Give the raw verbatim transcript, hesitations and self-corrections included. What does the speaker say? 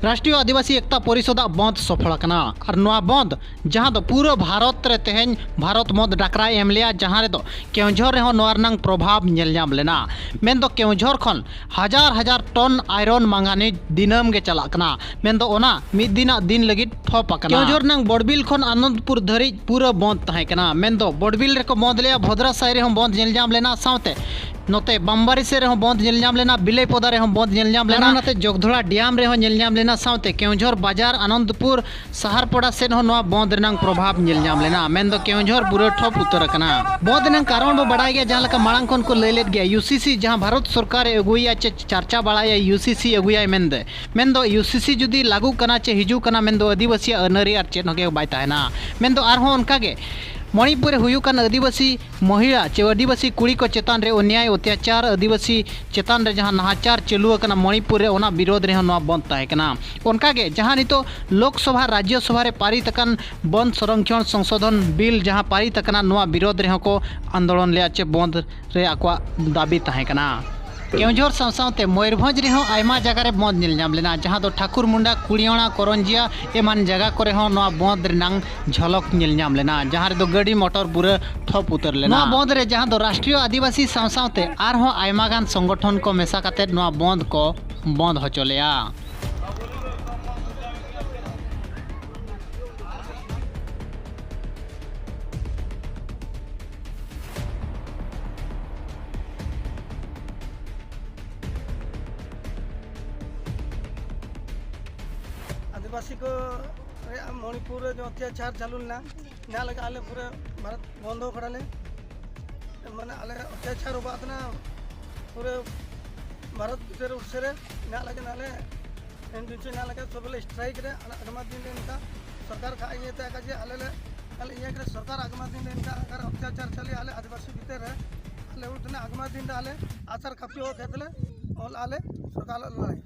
ᱨᱟᱥᱴᱨᱤᱭᱚ ᱟᱹᱫᱤᱵᱟᱹᱥᱤ ᱮᱠᱛᱟ ᱯᱚᱨᱤᱥᱚᱫᱟᱜ ᱵᱚᱸᱫᱽ ᱥᱚᱯᱷᱚᱞ ᱟᱠᱟᱱᱟ᱾ ᱟᱨ ᱱᱚᱣᱟ ᱵᱚᱸᱫᱽ, ᱡᱟᱦᱟᱸ ᱫᱚ ᱯᱩᱨᱟᱹ ᱵᱷᱟᱨᱚᱛ ᱨᱮ ᱛᱮᱦᱮᱧ ᱵᱷᱟᱨᱚᱛ ᱵᱚᱸᱫᱽ ᱰᱟᱠᱨᱟᱭ ᱮᱢ ᱞᱮᱜᱼᱟ, ᱡᱟᱦᱟᱸ ᱨᱮᱫᱚ ᱠᱮᱣᱡᱷᱚᱨ ᱨᱮᱦᱚᱸ ᱱᱚᱣᱟ ᱨᱮᱱᱟᱝ ᱯᱨᱚᱵᱷᱟᱵᱽ ᱧᱮᱞ ᱧᱟᱢ ᱞᱮᱱᱟ᱾ ᱢᱮᱱᱫᱚ ᱠᱮᱣᱡᱷᱚᱨ ᱠᱷᱚᱱ ᱦᱟᱡᱟᱨ ᱦᱟᱡᱟᱨ ᱴᱚᱱ ᱟᱭᱨᱚᱱ ᱢᱟᱝᱜᱟᱱᱤᱡᱽ ᱫᱤᱱᱟᱹᱢ ᱜᱮ ᱪᱟᱞᱟᱜ ᱠᱟᱱᱟ᱾ ᱢᱮᱱᱫᱚ ᱚᱱᱟ ᱢᱤᱫ ᱫᱤᱱᱟᱜ ᱫᱤᱱ ᱞᱟᱹᱜᱤᱫ ᱴᱷᱚᱯ ᱟᱠᱟᱱᱟ᱾ ᱠᱮᱣᱡᱷᱚᱨ ᱨᱮᱱᱟᱝ ᱵᱚᱲᱵᱤᱞ ᱠᱷᱚᱱ ᱟᱱᱚᱱᱫᱯᱩᱨ ᱫᱷᱟᱹᱨᱤᱡ ᱯᱩᱨᱟᱹ ᱵᱚᱸᱫᱽ ᱛᱟᱦᱮᱸ ᱠᱟᱱᱟ᱾ ᱢᱮᱱᱫᱚ ᱵᱚᱲᱵᱤᱞ ᱨᱮᱠᱚ ᱵᱚᱸᱫᱽ ᱞᱮᱜᱼᱟ, ᱵᱷᱚᱫᱨᱟ ᱥᱟᱭ ᱨᱮᱦᱚᱸ ᱵᱚᱸᱫᱽ ᱧᱮᱞ ᱧᱟᱢ ᱞᱮᱱᱟ, ᱥᱟᱶᱛᱮ ᱱᱚᱛᱮ ᱵᱟᱢᱵᱟᱨᱤ ᱥᱮᱫ ᱨᱮᱦᱚᱸ ᱵᱚᱸᱫᱽ ᱧᱮᱞ ᱧᱟᱢ ᱞᱮᱱᱟ, ᱵᱤᱞᱟᱹᱭᱯᱚᱫᱟ ᱨᱮᱦᱚᱸ ᱵᱚᱸᱫᱽ ᱧᱮᱞ ᱧᱟᱢ ᱞᱮᱱᱟ, ᱟᱨᱦᱚᱸ ᱱᱟᱛᱮ ᱡᱚᱜᱽᱫᱷᱚᱲᱟ ᱰᱮᱢ ᱨᱮᱦᱚᱸ ᱧᱮᱞ ᱧᱟᱢ ᱞᱮᱱᱟ, ᱥᱟᱶᱛᱮ ᱠᱮᱣᱡᱷᱚᱨ ᱵᱟᱡᱟᱨ, ᱟᱱᱚᱱᱫᱯᱩᱨ, ᱥᱟᱦᱟᱨᱯᱚᱲᱟ ᱥᱮᱫ ᱦᱚᱸ ᱱᱚᱣᱟ ᱵᱚᱸᱫᱽ ᱨᱮᱱᱟᱝ ᱯᱨᱚᱵᱷᱟᱵᱽ ᱧᱮᱞ ᱧᱟᱢ ᱞᱮᱱᱟ᱾ ᱢᱮᱱᱫᱚ ᱠᱮᱣᱡᱷᱚᱨ ᱯᱩᱨᱟᱹ ᱴᱷᱚᱯ ᱩᱛᱟᱹᱨ ᱟᱠᱟᱱᱟ᱾ ᱵᱚᱸᱫᱽ ᱨᱮᱱᱟᱝ ᱠᱟᱨᱚᱱ ᱵᱚ ᱵᱟᱰᱟᱭ ᱜᱮᱭᱟ, ᱡᱟᱦᱟᱸ ᱞᱮᱠᱟ ᱢᱟᱲᱟᱝ ᱠᱷᱚᱱ ᱠᱚ ᱞᱟᱹᱭ ᱞᱮᱫ ᱜᱮᱭᱟ, ᱤᱭᱩ ᱥᱤ ᱥᱤ ᱡᱟᱦᱟᱸ ᱵᱷᱟᱨᱚᱛ ᱥᱚᱨᱠᱟᱨᱮ ᱟᱹᱜᱩᱭᱮᱫᱼᱟ ᱪᱮ ᱪᱟᱨᱪᱟ ᱵᱟᱲᱟᱭᱟ, ᱤᱭᱩ ᱥᱤ ᱥᱤ ᱟᱹᱜᱩᱭᱟᱭ ᱢᱮᱱᱛᱮ᱾ ᱢᱮᱱᱫᱚ ᱤᱭᱩ ᱥᱤ ᱥᱤ ᱡᱩᱫᱤ ᱞᱟᱹᱜᱩᱜ ᱠᱟᱱᱟ ᱪᱮ ᱦᱤᱡᱩᱜ ᱠᱟᱱᱟ, ᱢᱮᱱᱫᱚ ᱟᱹᱫᱤᱵᱟᱹᱥᱤᱭᱟᱜ ᱟᱹᱱᱟᱹᱨᱤ ᱟᱨ ᱪᱮᱫ ᱦᱚᱸ ᱜᱮ ᱵᱟᱭ ᱛᱟᱦᱮᱱᱟ᱾ ᱢᱮᱱᱫᱚ ᱟᱨᱦᱚᱸ ᱚᱱᱠᱟᱜᱮ ᱢᱚᱬᱤᱯᱩᱨ ᱨᱮ ᱦᱩᱭᱩᱜ ᱠᱟᱱ ᱟᱹᱫᱤᱵᱟᱹᱥᱤ ᱢᱚᱦᱤᱞᱟ ᱪᱮ ᱟᱹᱫᱤᱵᱟᱹᱥᱤ ᱠᱩᱲᱤ ᱠᱚ ᱪᱮᱛᱟᱱ ᱨᱮ ᱚᱱᱱᱭᱟᱭ ᱚᱛᱛᱟᱪᱟᱨ, ᱟᱹᱫᱤᱵᱟᱹᱥᱤ ᱪᱮᱛᱟᱱ ᱨᱮ ᱡᱟᱦᱟᱸ ᱱᱟᱦᱟᱪᱟᱨ ᱪᱟᱹᱞᱩ ᱟᱠᱟᱱᱟ ᱢᱚᱬᱤᱯᱩᱨ ᱨᱮ, ᱚᱱᱟ ᱵᱤᱨᱳᱫᱷ ᱨᱮᱦᱚᱸ ᱱᱚᱣᱟ ᱵᱚᱱᱫ ᱛᱟᱦᱮᱸ ᱠᱟᱱᱟ᱾ ᱚᱱᱠᱟᱜᱮ ᱡᱟᱦᱟᱸ ᱱᱤᱛᱚᱜ ᱞᱳᱠᱥᱚᱵᱷᱟ, ᱨᱟᱡᱽᱡᱚᱥᱚᱵᱷᱟ ᱨᱮ ᱯᱟᱨᱤᱛ ᱟᱠᱟᱱ ᱵᱚᱱᱫ ᱥᱚᱨᱚᱝᱠᱷᱚᱱ ᱥᱚᱝᱥᱳᱫᱷᱚᱱ ᱵᱤᱞ, ᱡᱟᱦᱟᱸ ᱯᱟᱨᱤᱛ ᱟᱠᱟᱱᱟ, ᱱᱚᱣᱟ ᱵᱤᱨᱳᱫᱷ ᱨᱮᱦᱚᱸ ᱠᱚ ᱟᱱᱫᱳᱞᱚᱱ ᱞᱮᱫᱼᱟ ᱪᱮ ᱵᱚᱱᱫ ᱨᱮ ᱟᱠᱚᱣᱟᱜ ᱫᱟᱹᱵᱤ ᱛᱟᱦᱮᱸ ᱠᱟᱱᱟ᱾ ᱠᱮᱣᱡᱷᱚᱨ ᱥᱟᱶ ᱥᱟᱶᱛᱮ ᱢᱚᱭᱩᱨᱵᱷᱚᱸᱡᱽ ᱨᱮᱦᱚᱸ ᱟᱭᱢᱟ ᱡᱟᱭᱜᱟ ᱨᱮ ᱵᱚᱱᱫ ᱧᱮᱞ ᱧᱟᱢ ᱞᱮᱱᱟ, ᱡᱟᱦᱟᱸ ᱫᱚ ᱴᱷᱟᱠᱩᱨᱢᱩᱱᱰᱟ, ᱠᱩᱲᱤᱭᱚᱲᱟ, ᱠᱚᱨᱚᱧᱡᱤᱭᱟ ᱮᱢᱟᱱ ᱡᱟᱭᱜᱟ ᱠᱚᱨᱮ ᱦᱚᱸ ᱱᱚᱣᱟ ᱵᱚᱱᱫ ᱨᱮᱱᱟᱝ ᱡᱷᱚᱞᱚᱠ ᱧᱮᱞ ᱧᱟᱢ ᱞᱮᱱᱟ, ᱡᱟᱦᱟᱸ ᱨᱮᱫᱚ ᱜᱟᱹᱰᱤ ᱢᱚᱴᱚᱨ ᱯᱩᱨᱟᱹ ᱴᱷᱚᱯ ᱩᱛᱟᱹᱨ ᱞᱮᱱᱟ᱾ ᱱᱚᱣᱟ ᱵᱚᱱᱫ ᱨᱮ, ᱡᱟᱦᱟᱸ ᱫᱚ ᱨᱟᱥᱴᱨᱤᱭᱚ ᱟᱹᱫᱤᱵᱟᱹᱥᱤ ᱥᱟᱶ ᱥᱟᱶᱛᱮ ᱟᱨᱦᱚᱸ ᱟᱭᱢᱟ ᱜᱟᱱ ᱥᱚᱝᱜᱚᱴᱷᱚᱱ ᱠᱚ ᱢᱮᱥᱟ ᱠᱟᱛᱮ ᱱᱚᱣᱟ ᱵᱚᱱᱫ ᱠᱚ ᱵᱚᱱᱫ ᱦᱚᱪᱚ ᱞᱮᱜᱼᱟ᱾ ᱟᱹᱫᱤᱵᱟᱹᱥᱤ ᱠᱚ ᱨᱮᱭᱟᱜ ᱢᱚᱬᱤᱯᱩᱨ ᱨᱮ ᱚᱛᱛᱟᱪᱟᱨ ᱪᱟᱹᱞᱩ ᱞᱮᱱᱟ, ᱱᱚᱣᱟ ᱞᱟᱹᱜᱤᱫ ᱟᱞᱮ ᱯᱩᱨᱟᱹ ᱵᱷᱟᱨᱚᱛ ᱵᱚᱱᱫᱚ ᱠᱟᱱᱟᱞᱮ᱾ ᱢᱟᱱᱮ ᱟᱞᱮ ᱚᱛᱛᱟᱪᱟᱨ ᱵᱟᱫ ᱱᱟ ᱯᱩᱨᱟᱹ ᱵᱷᱟᱨᱚᱛ ᱵᱷᱤᱛᱤᱨ ᱩᱥᱟᱹᱨᱮ ᱱᱚᱣᱟ ᱞᱟᱹᱜᱤᱫ ᱟᱞᱮ ᱮᱱ ᱵᱤᱪᱷᱩ ᱱᱚᱣᱟ ᱞᱟᱹᱜᱤᱫ ᱥᱚᱵ ᱞᱮ ᱥᱴᱨᱟᱭᱤᱠ ᱨᱮ, ᱟᱞᱮ ᱟᱜᱟᱢᱟ ᱫᱤᱱ ᱨᱮ ᱤᱱᱠᱟ ᱥᱚᱨᱠᱟᱨ ᱠᱷᱟᱡ ᱤᱭᱟᱹ ᱛᱮ ᱟᱠᱟ ᱡᱮ ᱟᱞᱮ ᱞᱮ, ᱟᱞᱮ ᱤᱭᱟᱹ ᱠᱟᱱᱟ ᱥᱚᱨᱠᱟᱨ ᱟᱜᱟᱢᱟ ᱫᱤᱱ ᱨᱮ ᱤᱱᱠᱟ ᱟᱜᱟᱨ ᱚᱛᱛᱟᱪᱟᱨ ᱪᱟᱹᱞᱩᱭᱟ ᱟᱞᱮ ᱟᱹᱫᱤᱵᱟᱹᱥᱤ ᱵᱷᱤᱛᱤᱨ ᱨᱮ, ᱟᱞᱮ ᱩᱱ ᱫᱤᱱ ᱟᱜᱟᱢᱟ ᱫᱤᱱ ᱨᱮ ᱟᱞᱮ ᱟᱪᱟᱨ ᱠᱟᱹᱯᱤ ᱦᱚᱸ ᱠᱷᱮᱛ ᱞᱮ ᱚᱞ ᱟᱞᱮ ᱥᱚᱨᱠᱟᱨ ᱞᱮ ᱞᱟᱹᱭ᱾